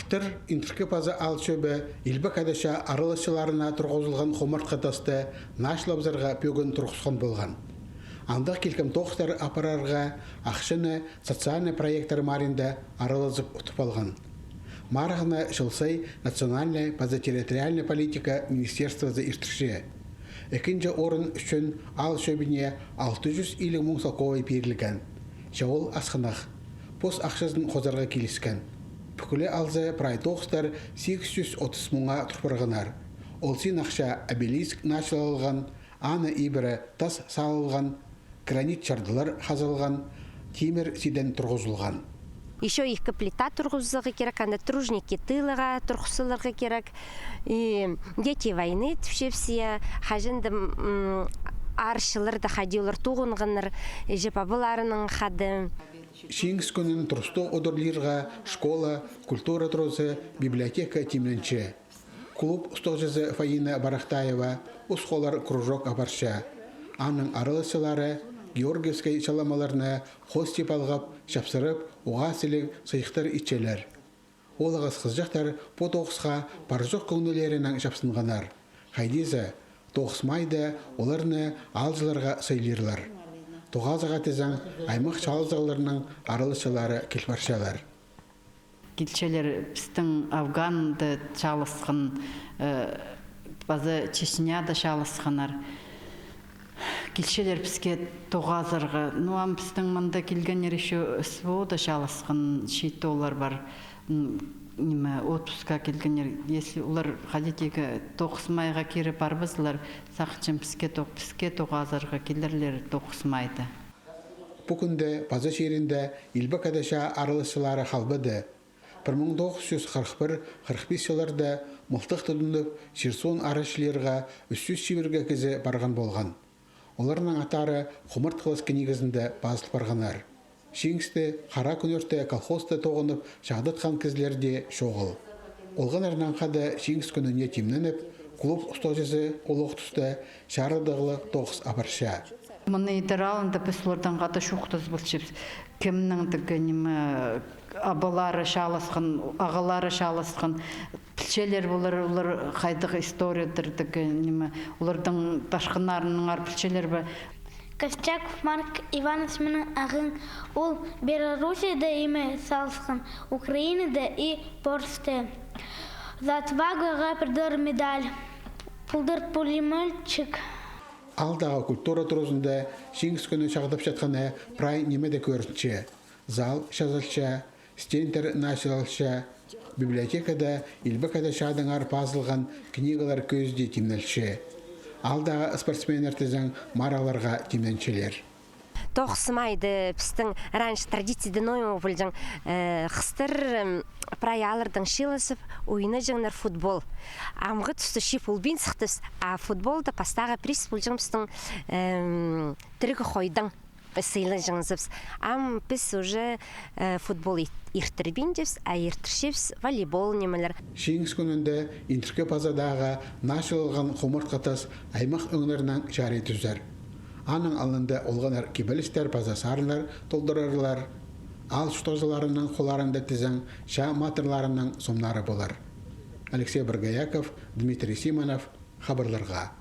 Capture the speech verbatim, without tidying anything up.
Тір, Интіркі Паза аал чӧбі Илбек Ада чаа араласчыларына турғызылған хумартхы тасты нааҷылабызарға пӧгін турғысхан полған. Андағ килкім тоғыстар апарарға ахчаны социальный проекттер маринда аралазып утып алған. Марығны чыл сай национальный паза территориальный политика министерствозы иртірче. Ікінҷі орын ӱчӱн аал чӧбіне алты чӱс илиг муң салковай пирілген. Че ол асхынах. Пос ахчазын хозарға киліскен. Пӱкӱле алза, прай тоғыстар сигіс чӱс отыс муңа тур парғаннар. Ол син ахча обелиск нааҷылалған, аны ибіре тас салылған, гранит чардылар хазылған, тимір сиден турғызылған. Ещё ікі плита турғызарға кирек, анда тружники тылыға турғызарға кирек. И дети войны тіпчебіс, я, хаҷан даа, м, арчылар даа хайди олар тоғынғаннар, іҷе-пабаларынаң хада. Чиңіс кӱнін турыстығ удурлирға школа, культура туразы, библиотека тимненче. Клуб устағҷызы Фаина Барахтаева ус холлар кружок апарча. Аның араласчылары георгиевскай чаламаларны хости палғап, чапсырып, уғаа сіліг сыйыхтар итчелер. Ол ағас хызыҷахтар пу тоғысха парҷох кӧңнілерінең чапсынғаннар. Хайди за, тоғыс майда оларны аалҷыларға сыйлирлар. Тоғазарға тізең, аймах чаалазығларның араласчылары кил парчалар. Килчелер пістің Афганда чааласхан, э, паза Чечняда чааласханнар. Килчелер піске тоғазарға. Ну, ам пістің мында килгеннер ещё СВО-да чааласхан, чиит ооллар пар. М, ниме, отпускха килгеннер. Если олар хайди-да тоғыс майға кире парбазалар, сағынчам, піске тоғ-, піске тоғазарға килерлер тоғыс майда. Пу кӱнде Паза чирінде Илбек Ада чаа араласчылары халбады. Пір муң тоғыс чӱс хырых пір, хырых пис чылларда мылтых тудынып, чир-суун арачылирға ӱс чӱс чибіргі кізі парған полған. Оларның аттары хумартхылас книгазында пазыл парғаннар. Чиңісті Хара Кӱнӧрте колхозта тоғынып чағдатхан кізілер дее чоғыл. Олғаннарнаң хада Чиңіс кӱніне тимненіп, клуб устағҷызы олох туста чарыдығлығ тоғыс апарча. Мыны идер алнында піс олардаң хада чоохтазып полчабыс. Кемнің тігі, ниме, абалары чааласхан, ағалары чааласхан. Пілчелер бе олар, олар хайдағ историядыр тігі, ниме, оларның тасхыннарынаңар пілчелер бе? Костяков Марк Иванович минің ағам, ол Белоруссияда име салысхан, Украинада и Польшада. За отвагу ағаа пирділер медаль. Пулдыр пулеметчик. Аалдағы культура туразында Чиңіс кӱні чағдапчатханы прай ниме дее кӧрінче. Зал чазылча, стендтер нааҷылалча, библиотекада Илбек Ада чаадаңар пазылған книгалар кӧзідее тимнелче. Аалдағы спортсменнер тізең марығларға тимненчелер. Тоғыс майда пістің раньше традицияда ноо полҷаң, э, хыстар, м, прай ааллардаң чыылызып, ойнаҷаңнар футбол. Амғы туста чиит полбин сыхтыбыс, а футболда пастағы приз полҷаң пістің, эм, тіріг хойдаң сыйлаҷаңзыбыс. Ам піс уже, э, футбол ит-, иртірбинчебіс, а иртірчебіс волейбол нимелер. Чиңіс кӱнінде Интіркі Пазадағы нааҷылалған хумартхы тас аймах ӧңнернең чарый тӱзер. Аның алнында олғаннар кибелістер паза сарыннар толдырарлар. Аал чуртағҷыларының холларында тізең чаа матырларының сомнары полар. Алексей Боргояков, Дмитрий Симонов, хабарларға.